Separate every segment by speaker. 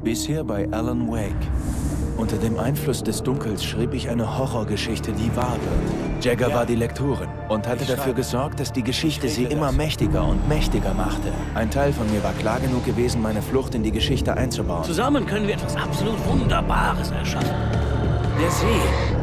Speaker 1: Bisher bei Alan Wake. Unter dem Einfluss des Dunkels schrieb ich eine Horrorgeschichte, die wahr wird. Jagger
Speaker 2: Ja.
Speaker 1: war die Lektorin und hatte
Speaker 2: Ich
Speaker 1: dafür
Speaker 2: schreibe.
Speaker 1: gesorgt, dass die Geschichte
Speaker 2: Ich
Speaker 1: sie
Speaker 2: regle
Speaker 1: immer
Speaker 2: das.
Speaker 1: mächtiger und mächtiger machte. Ein Teil von mir war klar genug gewesen, meine Flucht in die Geschichte einzubauen.
Speaker 3: Zusammen können wir etwas absolut Wunderbares erschaffen.
Speaker 1: Der See.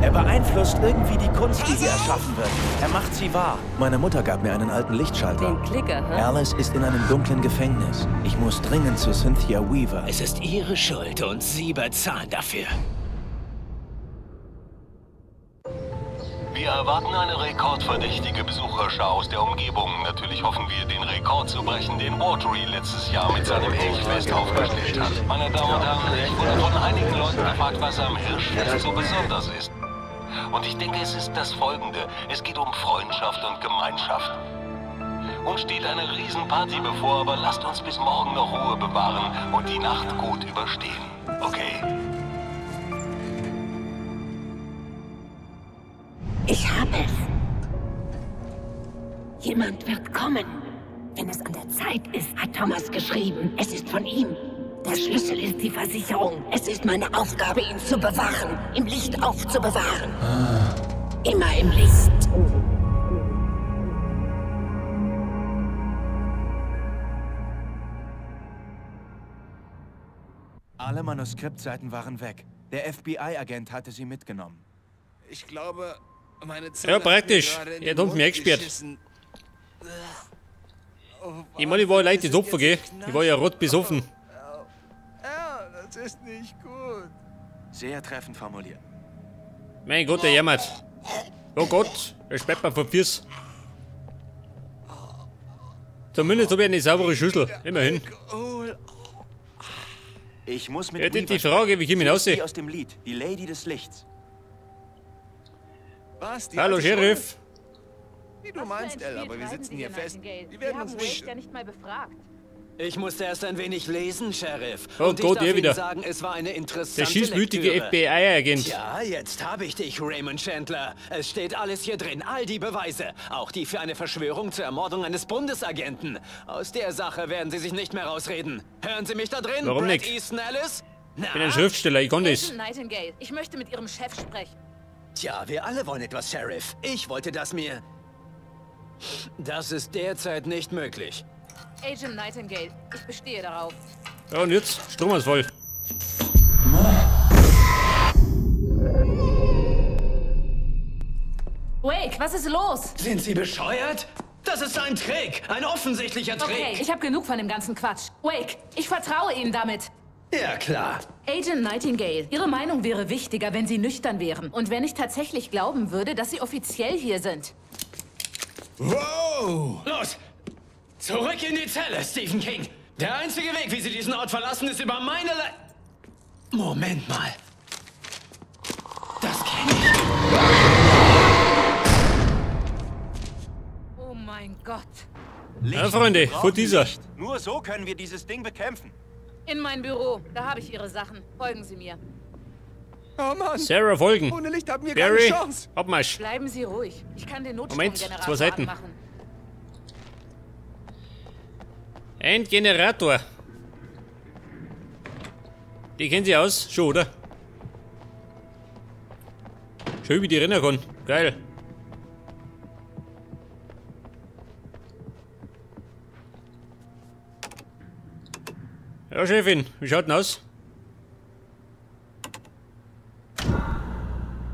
Speaker 1: Er beeinflusst irgendwie die Kunst, die hier erschaffen wird. Er macht sie wahr. Meine Mutter gab mir einen alten Lichtschalter.
Speaker 4: Den Klicker, hä?
Speaker 1: Alice ist in einem dunklen Gefängnis. Ich muss dringend zu Cynthia Weaver.
Speaker 3: Es ist ihre Schuld und sie bezahlen dafür.
Speaker 5: Wir erwarten eine rekordverdächtige Besucherschar aus der Umgebung. Natürlich hoffen wir, den Rekord zu brechen, den Watery letztes Jahr mit seinem Elchfest aufgestellt hat. Meine Damen und Herren, ich wurde von einigen Leuten gefragt, was am Hirschfest so besonders ist. Und ich denke, es ist das Folgende. Es geht um Freundschaft und Gemeinschaft. Uns steht eine Riesenparty bevor, aber lasst uns bis morgen noch Ruhe bewahren und die Nacht gut überstehen. Okay?
Speaker 6: Ich habe es. Jemand wird kommen. Wenn es an der Zeit ist, hat Thomas geschrieben. Es ist von ihm. Der Schlüssel ist die Versicherung. Es ist meine Aufgabe, ihn zu bewahren. Im Licht aufzubewahren. Immer im Licht.
Speaker 1: Alle Manuskriptseiten waren weg. Der FBI-Agent hatte sie mitgenommen.
Speaker 2: Ich glaube, meine Zunge
Speaker 7: Ja,
Speaker 2: hat mir
Speaker 7: praktisch.
Speaker 2: gerade in
Speaker 7: Er
Speaker 2: den
Speaker 7: hat uns
Speaker 2: Mund
Speaker 7: mir eingesperrt.
Speaker 2: geschissen. Oh,
Speaker 7: Ich meine, ich war leicht ins
Speaker 2: das
Speaker 7: Opfer,
Speaker 2: ist
Speaker 7: gell?
Speaker 2: jetzt
Speaker 7: Ich war ja rot besoffen.
Speaker 2: Ja, das ist nicht gut.
Speaker 1: Sehr treffend formuliert.
Speaker 7: Mein Gott, der jammert. Oh Gott, er sperrt mir vor Füß. Zumindest habe ich eine saubere Schüssel. Immerhin.
Speaker 2: Alkohol.
Speaker 1: Ich muss mit
Speaker 7: Ja, die-
Speaker 1: Weaver
Speaker 7: die Frage, wie komme ich
Speaker 1: Sie
Speaker 7: raus?
Speaker 1: ist die aus dem Lied, die Lady des Lichts.
Speaker 2: Was? Die
Speaker 7: Hallo,
Speaker 2: alte
Speaker 7: Sheriff.
Speaker 2: Scheune? Wie du meinst, Elle, aber wir sitzen hier fest. Die werden uns
Speaker 4: haben Wake
Speaker 2: nicht...
Speaker 4: ja nicht mal befragt.
Speaker 8: Ich musste erst ein wenig lesen, Sheriff.
Speaker 7: Oh
Speaker 8: Und ich
Speaker 7: Gott,
Speaker 8: darf
Speaker 7: er
Speaker 8: Ihnen
Speaker 7: wieder.
Speaker 8: sagen, es war eine interessante
Speaker 7: Der schießwütige
Speaker 8: Lektüre.
Speaker 7: FBI-Agent.
Speaker 8: Tja, jetzt habe ich dich, Raymond Chandler. Es steht alles hier drin, all die Beweise. Auch die für eine Verschwörung zur Ermordung eines Bundesagenten. Aus der Sache werden Sie sich nicht mehr rausreden. Hören Sie mich da drin,
Speaker 7: Warum
Speaker 8: Brad
Speaker 7: nicht?
Speaker 8: Easton Ellis? Na?
Speaker 7: Ich bin ein Schriftsteller, ich kann das.
Speaker 4: Agent Nightingale, ich möchte mit Ihrem Chef sprechen.
Speaker 8: Tja, wir alle wollen etwas, Sheriff. Ich wollte das mir... Das ist derzeit nicht möglich.
Speaker 4: Agent Nightingale, ich bestehe darauf.
Speaker 7: Ja, und jetzt Stromausfall.
Speaker 4: Wake, was ist los?
Speaker 8: Sind Sie bescheuert? Das ist ein Trick! Ein offensichtlicher Trick!
Speaker 4: Okay, ich habe genug von dem ganzen Quatsch. Wake, ich vertraue Ihnen damit.
Speaker 8: Ja, klar.
Speaker 4: Agent Nightingale, Ihre Meinung wäre wichtiger, wenn Sie nüchtern wären. Und wenn ich tatsächlich glauben würde, dass Sie offiziell hier sind.
Speaker 2: Wow!
Speaker 8: Los! Zurück in die Zelle, Stephen King! Der einzige Weg, wie Sie diesen Ort verlassen, ist über meine Le... Moment mal. Das kenne ich.
Speaker 4: Oh mein Gott.
Speaker 1: Licht.
Speaker 7: Ja, Freunde,
Speaker 1: Wir brauchen
Speaker 7: fort dieser.
Speaker 1: Licht. Nur so können wir dieses Ding bekämpfen.
Speaker 4: In mein Büro. Da habe ich Ihre Sachen. Folgen Sie mir.
Speaker 2: Oh Mann!
Speaker 7: Sarah folgen.
Speaker 2: Ohne Licht haben wir
Speaker 7: Barry,
Speaker 2: keine Chance.
Speaker 7: Abmarsch.
Speaker 4: Bleiben Sie ruhig. Ich kann den
Speaker 7: Moment,
Speaker 4: Notstromgenerator
Speaker 7: zwei Seiten.
Speaker 4: anmachen.
Speaker 7: Ein Generator. Die kennen Sie aus, schon, oder? Schön, wie die rennen kann. Geil. Ja, Chefin, wie schaut denn aus?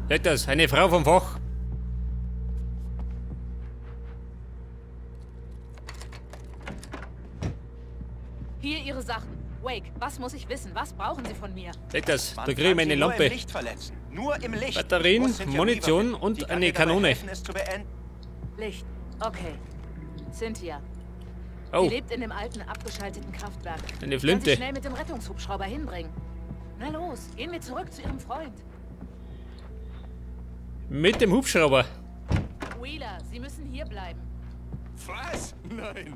Speaker 7: Seht das, eine Frau vom Fach.
Speaker 4: Hier Ihre Sachen. Wake, was muss ich wissen? Was brauchen Sie von mir?
Speaker 7: Seht das,
Speaker 1: Man
Speaker 7: da kriege ich
Speaker 1: kann
Speaker 7: meine
Speaker 1: sie nur im
Speaker 7: Lampe.
Speaker 1: Licht verletzen. Nur im Licht.
Speaker 7: Batterien,
Speaker 1: Ich muss Cynthia
Speaker 7: Munition
Speaker 1: Weaver finden.
Speaker 7: und
Speaker 1: Die kann
Speaker 7: eine
Speaker 1: mir dabei
Speaker 7: Kanone.
Speaker 1: helfen, es zu beenden.
Speaker 4: Licht. Okay. Cynthia.
Speaker 7: Oh.
Speaker 4: Sie lebt in dem alten, abgeschalteten Kraftwerk.
Speaker 7: Eine
Speaker 4: Ich kann
Speaker 7: Flinte.
Speaker 4: sie schnell mit dem Rettungshubschrauber hinbringen. Na los, gehen wir zurück zu Ihrem Freund.
Speaker 7: Mit dem Hubschrauber.
Speaker 4: Wheeler, Sie müssen hier bleiben.
Speaker 2: Was? Nein.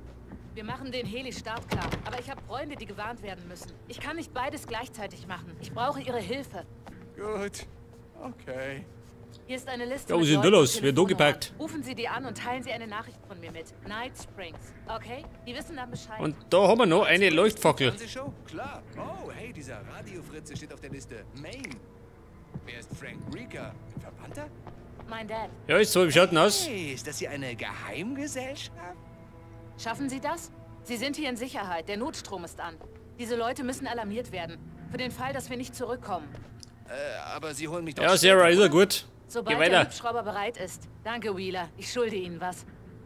Speaker 4: Wir machen den Heli startklar, aber ich habe Freunde, die gewarnt werden müssen. Ich kann nicht beides gleichzeitig machen. Ich brauche Ihre Hilfe.
Speaker 2: Gut. Okay.
Speaker 4: Hier ist eine Liste.
Speaker 7: Ja, was ist denn da los? Wer hat da geparkt?
Speaker 4: Rufen Sie die an und teilen Sie eine Nachricht von mir mit. Night Springs. Okay? Die wissen dann Bescheid.
Speaker 7: Und da haben wir noch eine Leuchtfackel.
Speaker 2: Fernsehshow? Klar. Oh, hey, dieser Radiofritze steht auf der Liste. Maine. Wer ist Frank Rieker? Ein Verwandter?
Speaker 4: Mein Dad.
Speaker 7: Ja, ist so, wie schaut denn aus?
Speaker 2: Hey, ist das hier eine Geheimgesellschaft?
Speaker 4: Schaffen Sie das? Sie sind hier in Sicherheit. Der Notstrom ist an. Diese Leute müssen alarmiert werden. Für den Fall, dass wir nicht zurückkommen.
Speaker 2: Aber Sie holen mich doch.
Speaker 7: Ja, Sarah, ist ja gut.
Speaker 4: Sobald der Hubschrauber bereit ist. Danke, Wheeler. Ich schulde Ihnen was.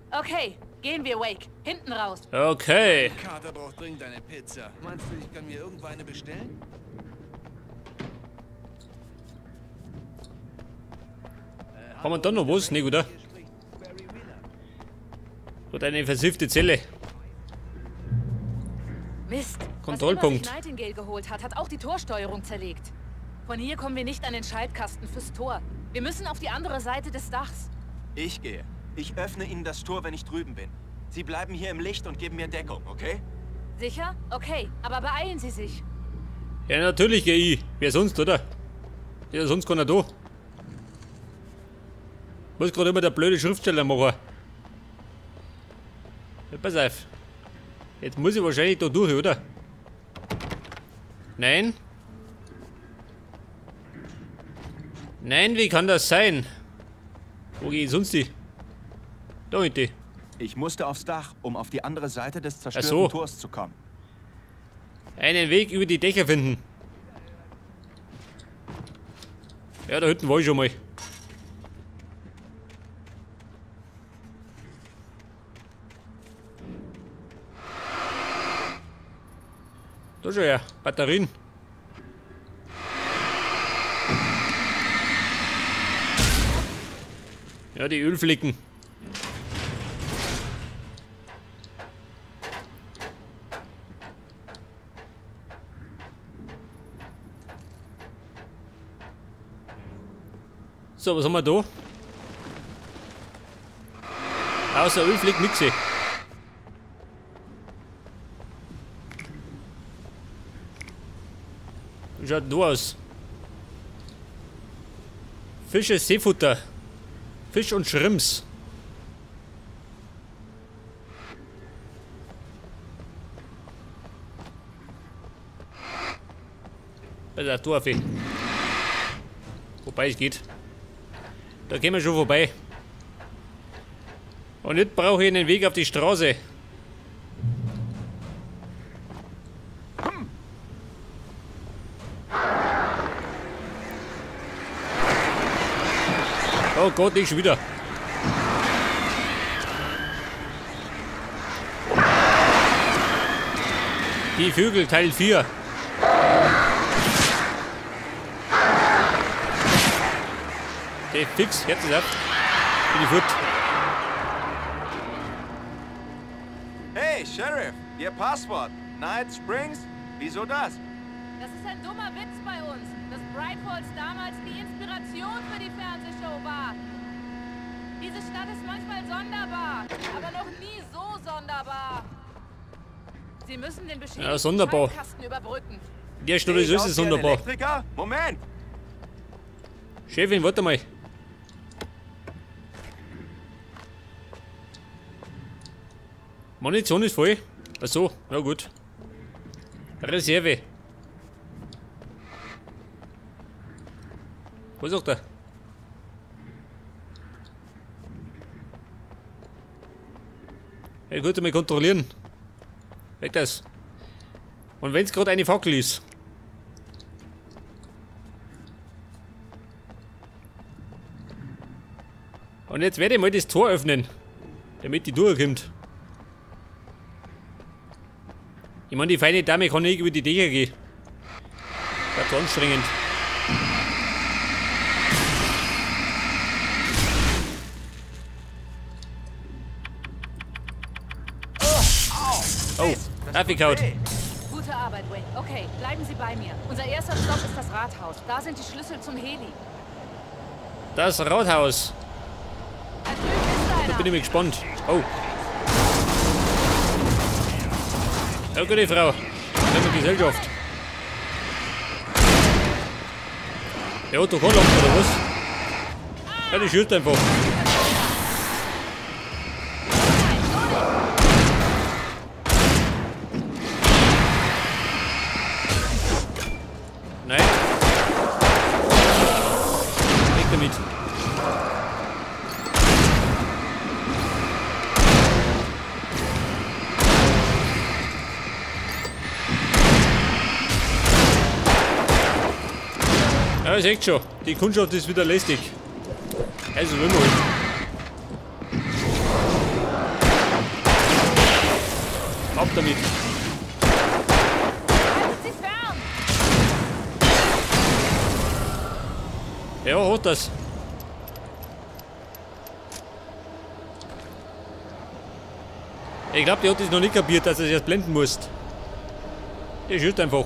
Speaker 4: Okay, gehen wir, Wake. Hinten raus.
Speaker 7: Okay.
Speaker 2: Carter braucht dringend eine Pizza. Meinst du, ich kann mir irgendwo eine bestellen?
Speaker 7: Haben wir da noch was? Nee, oder? Oder eine versiffte Zelle.
Speaker 4: Mist.
Speaker 7: Kontrollpunkt.
Speaker 4: Was immer sich Nightingale geholt hat, hat auch die Torsteuerung zerlegt. Von hier kommen wir nicht an den Schaltkasten fürs Tor. Wir müssen auf die andere Seite des Dachs.
Speaker 1: Ich gehe. Ich öffne Ihnen das Tor, wenn ich drüben bin. Sie bleiben hier im Licht und geben mir Deckung, okay?
Speaker 4: Sicher? Okay, aber beeilen Sie sich.
Speaker 7: Ja, natürlich gehe ich. Wer sonst, oder? Ja, sonst keiner da. Muss gerade immer der blöde Schriftsteller machen. Ja, pass auf. Jetzt muss ich wahrscheinlich da durch, oder? Nein? Nein, wie kann das sein? Wo gehe ich sonst hin? Da hinten.
Speaker 1: Ich musste aufs Dach, um auf die andere Seite des zerstörten Tors zu kommen.
Speaker 7: Einen Weg über die Dächer finden. Ja, da hinten war ich schon mal. Da schon her, Batterien. Ja, die Ölflicken. So, was haben wir da? Außer Ölflick nix. Wie schaut denn da aus? Fische, Seefutter. Fisch und Shrimps. Also, da auf. Wobei es geht. Da gehen wir schon vorbei. Und jetzt brauche ich einen Weg auf die Straße. Oh Gott, nicht schon wieder. Die Vögel, Teil 4. Okay, fix, Herz ist ab. Bin ich fort.
Speaker 1: Hey, Sheriff, Ihr Passwort. Night Springs? Wieso das?
Speaker 4: Das ist ein dummer Witz bei uns, dass Bright Falls damals die Inspiration für die Fernsehshow war. Diese Stadt ist manchmal sonderbar, aber noch nie so sonderbar. Sie müssen den beschädigten Schaltkasten überbrücken.
Speaker 7: Der Stunde ist es sonderbar.
Speaker 1: Elektriker? Moment!
Speaker 7: Chefin, warte mal. Munition ist voll. Ach so, na gut. Reserve. Was sagt er? Ja, gut, mal kontrollieren. Weg das. Und wenn es gerade eine Fackel ist. Und jetzt werde ich mal das Tor öffnen, damit die durchkommt. Ich meine, die feine Dame kann nicht über die Dächer gehen. Das ist anstrengend. Oh, Affikaut.
Speaker 4: Gute Arbeit, Wake. Okay, bleiben Sie bei mir. Unser erster Stopp ist das Rathaus. Da sind die Schlüssel zum Heli.
Speaker 7: Das Rathaus.
Speaker 4: Da drüben ist einer.
Speaker 7: Da bin ich mir gespannt. Oh. Ja, gute Frau. Das ist Gesellschaft. Ja, da kann lang, oder was? Ja, die schießt einfach. Nein. Weg damit. Ja, ich seht schon, die Kundschaft ist wieder lästig. Also, will man halt. Ab damit.
Speaker 4: Haltet sie fern!
Speaker 7: Ja, hat das. Ich glaube, die hat das noch nicht kapiert, dass du es erst blenden musst. Die schießt einfach.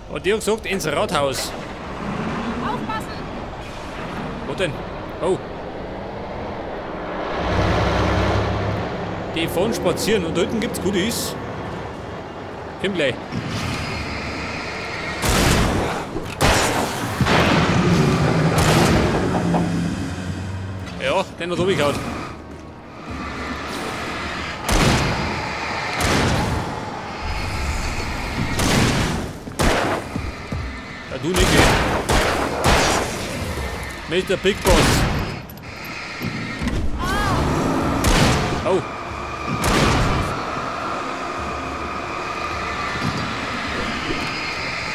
Speaker 7: Und die hat gesagt, ins Rathaus.
Speaker 4: Aufpassen!
Speaker 7: Wo denn? Oh. Die fahren spazieren und da hinten gibt's Goodies. Komm gleich. Ja, den hat runtergehauen. Ja, du nicht, Mr. Big Boss. Oh.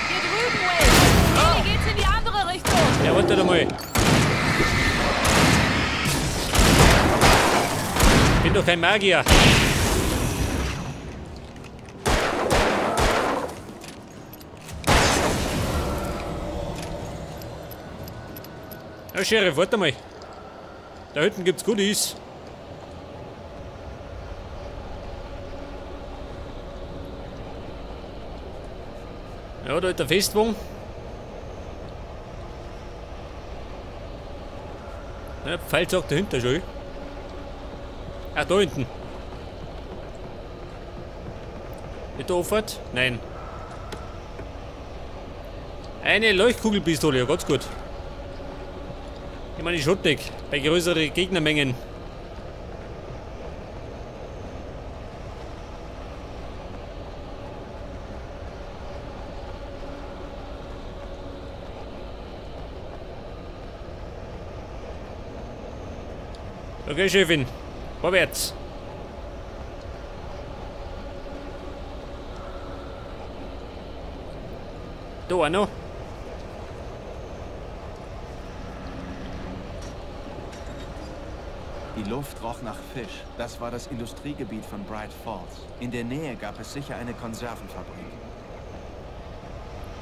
Speaker 4: Hier drüben, Wade. Hier geht's in die andere Richtung.
Speaker 7: Ja, warte doch mal. Bin doch kein Magier. Ja, Sheriff, warte mal. Da hinten gibt's Goodies. Ja, da ist der Festwagen. Ja, Pfeilzag dahinter schon. Ah, da hinten. Nicht da Auffahrt? Nein. Eine Leuchtkugelpistole, ja, ganz gut. Ich meine, ich schaut nicht bei größeren Gegnermengen. Okay, Chefin. Vorwärts. Da auch noch.
Speaker 1: Die Luft roch nach Fisch. Das war das Industriegebiet von Bright Falls. In der Nähe gab es sicher eine Konservenfabrik.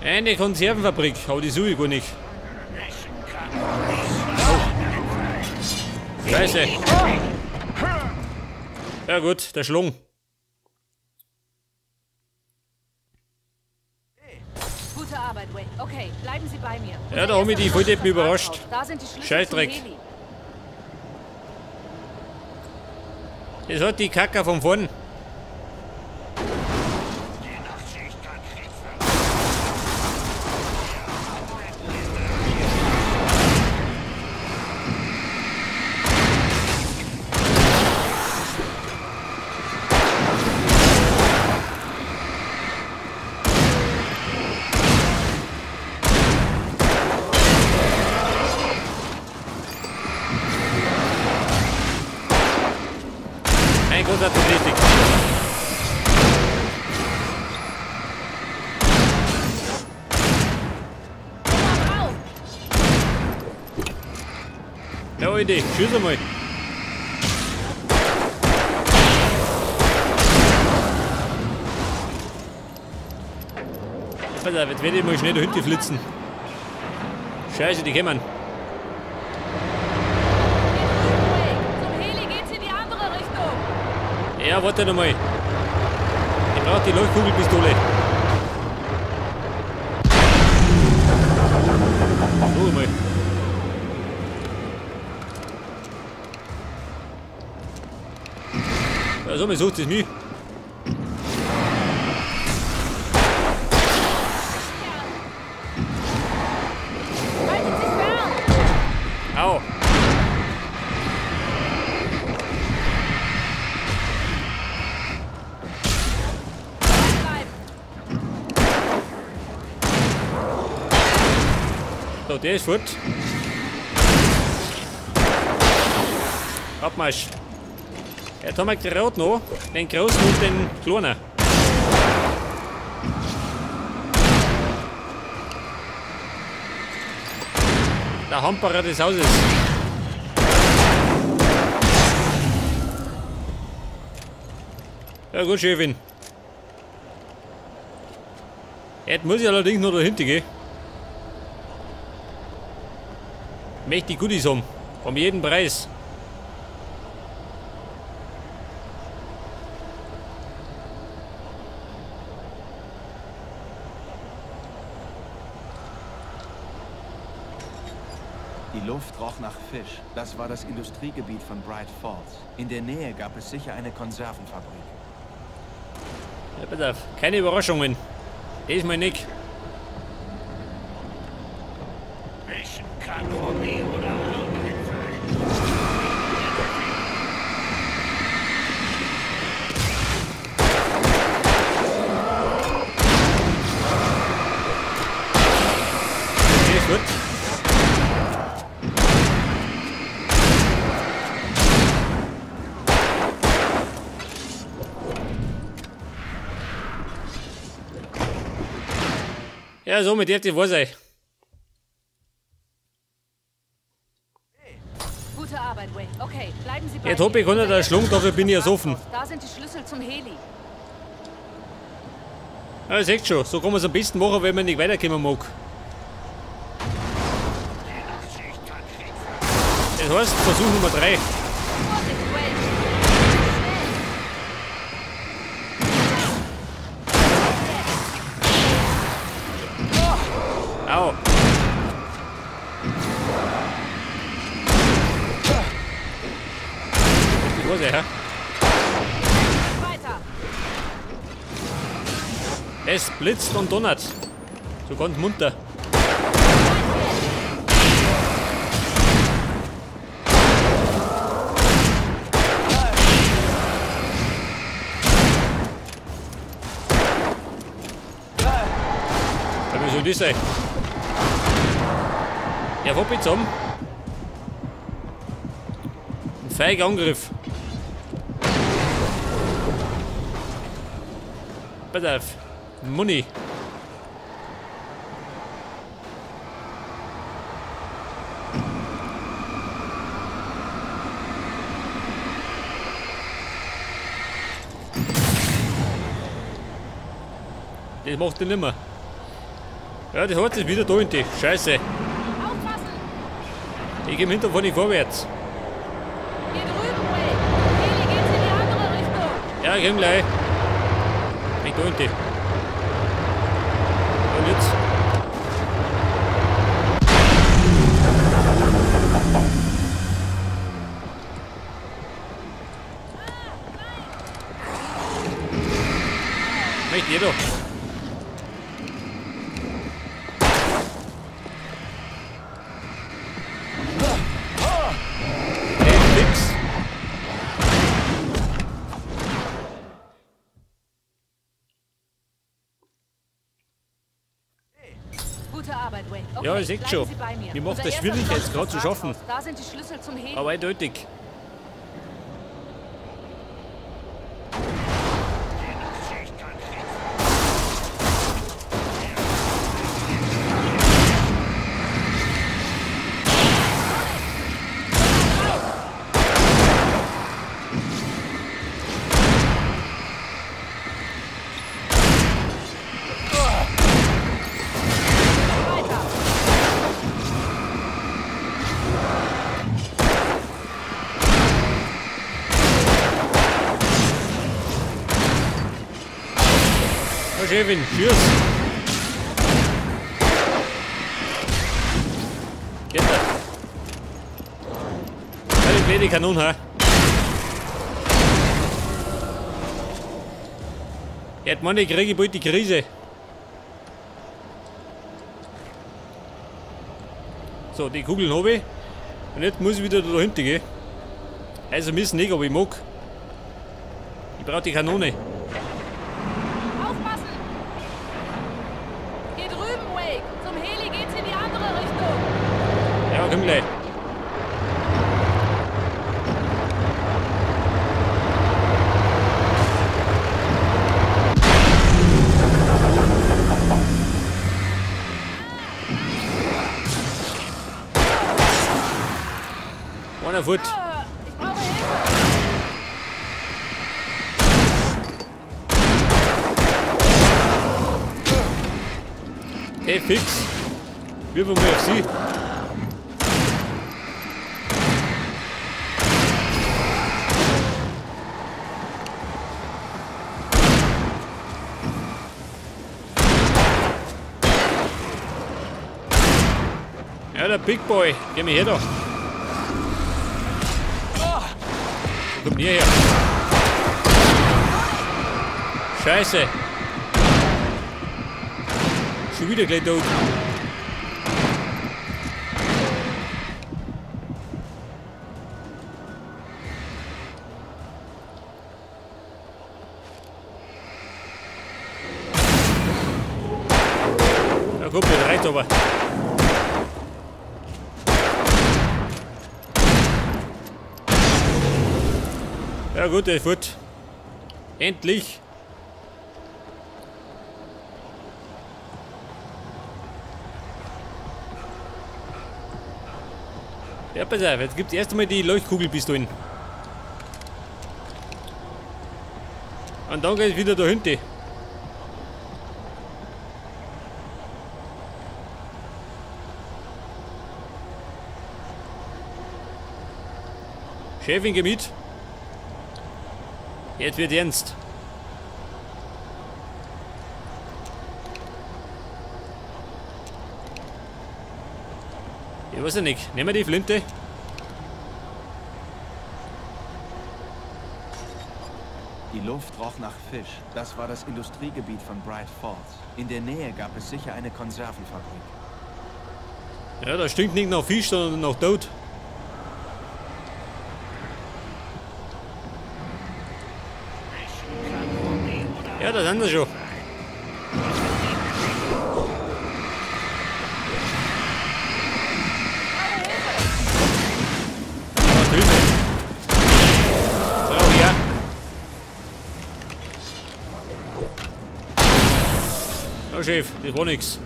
Speaker 7: Eine Konservenfabrik? Aber die suche ich gar nicht. Oh. Scheiße. Ja gut, der Schlung.
Speaker 4: Gute Arbeit, Wade. Okay, bleiben Sie bei mir.
Speaker 7: Ja, da haben mich die Volldeppen überrascht.
Speaker 4: Da sind die Schlüssel.
Speaker 7: Scheißdreck. Das hat die Kacke von vorn. Ja, Alter, schieß einmal. Pass auf, jetzt werde ich mal schnell da hinten flitzen. Scheiße, die kommen.
Speaker 4: Zum Heli geht's in die andere Richtung.
Speaker 7: Ja, warte noch mal. Ich brauche die Leuchtkugelpistole. So mal. Ja, so, man sucht es nie. So, der ist fort. Abmarsch. Jetzt haben wir gerade noch den großen und den kleinen. Der Hamperer des Hauses. Ja gut, Chefin. Jetzt muss ich allerdings noch dahinter gehen. Möchte die Goodies haben. Um jeden Preis.
Speaker 2: Die Luft roch nach Fisch. Das war das Industriegebiet von Bright Falls. In der Nähe gab es sicher eine Konservenfabrik.
Speaker 7: Ja, pass auf. Keine Überraschungen. Diesmal nicht. Okay, gut. Ja, somit darf die wahr sein.
Speaker 4: Gute Arbeit, Wake. Okay, bleiben Sie bei
Speaker 7: Jetzt hab ich keinen Schlung, dafür bin ich ja soffen.
Speaker 4: Da sind die Schlüssel zum Heli.
Speaker 7: Ja, seht schon, so kann man es am besten machen, wenn man nicht weiterkommen mag. Das heißt, Versuch Nummer 3.
Speaker 4: Vorsicht, Wake.
Speaker 7: Au. Die Hose, hä? Es blitzt und donnert. So ganz munter. Ja, wie soll das sein? Ja, hopp jetzt um. Ein feiger Angriff. Pass auf. Money. Das macht er nimmer. Ja, das hat es wieder da in die Scheiße. Ich gehe im Hintergrund nicht vorwärts.
Speaker 4: Hier drüben, Wake. Heli geht's in die andere Richtung.
Speaker 7: Ja, ich komm gleich. Ich da hinten. Und jetzt. Möchte jeder.
Speaker 4: Okay,
Speaker 7: ja, ich sehe schon. Mir macht das schwierig, jetzt gerade zu schaffen.
Speaker 4: Da sind die Schlüssel zum Heli.
Speaker 7: Aber eindeutig. Chefin, tschüss. Geht das? Eine blöde Kanone, hä? Jetzt meine, ich kriege bald die Krise. So, die Kugeln habe ich. Und jetzt muss ich wieder da hinten gehen. Also müssen nicht, aber ich mag. Ich brauche die Kanone.
Speaker 4: Aufpassen! Hier drüben, Wake! Zum Heli geht's in die andere Richtung!
Speaker 7: gleich. Einer fort.
Speaker 4: Ich brauche Hilfe.
Speaker 7: Hey, fix. Wir wollen auf sie. Ja, der Big Boy. Geh mir her da. Komm hierher. Scheiße. Schon wieder gleich tot. Na gut, das reicht aber. Ja gut, der ist fort. Endlich! Ja, pass auf, jetzt gibt es erst einmal die Leuchtkugelpistolen. Und dann geht es wieder da hinten. Chefin, geh mit. Jetzt wird ernst. Ich weiß ja nicht. Nehmen wir die Flinte.
Speaker 1: Die Luft roch nach Fisch. Das war das Industriegebiet von Bright Falls. In der Nähe gab es sicher eine Konservenfabrik.
Speaker 7: Ja, da stinkt nicht nach Fisch, sondern nach Tod. Ja, da sind sie schon. Hilfe. Brauche ich auch. Oh, Chef, das war nix.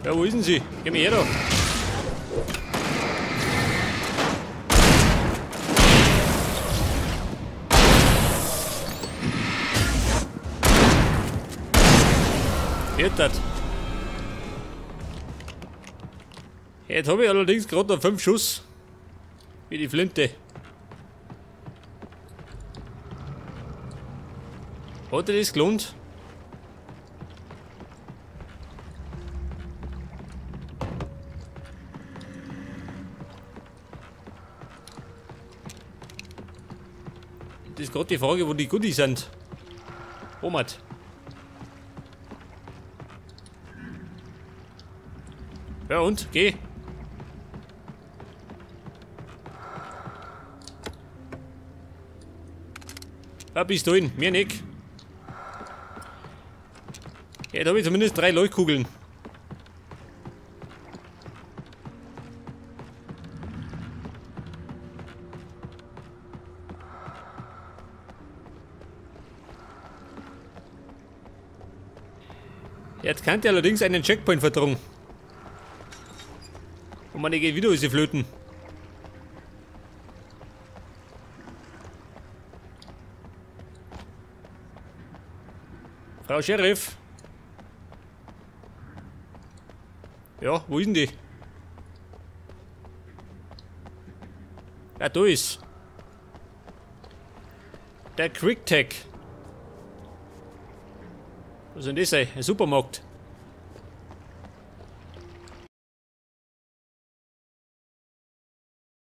Speaker 7: Ja, wo ist denn sie? Geh mir her da. Wird das? Jetzt habe ich allerdings gerade noch 5 Schuss. Wie die Flinte. Hat dir das gelohnt? Das ist gerade die Frage, wo die Goodies sind. Omat. Ja und? Geh. Da bist du hin, mir nicht. Ja, da habe ich zumindest 3 Leuchtkugeln. Jetzt kann ich allerdings einen Checkpoint verdrungen. Und man geht wieder unsere Flöten. Frau Sheriff. Ja, wo ist denn die? Ja, da ist. Der Quick Tech. Was soll denn das sein? Ein Supermarkt.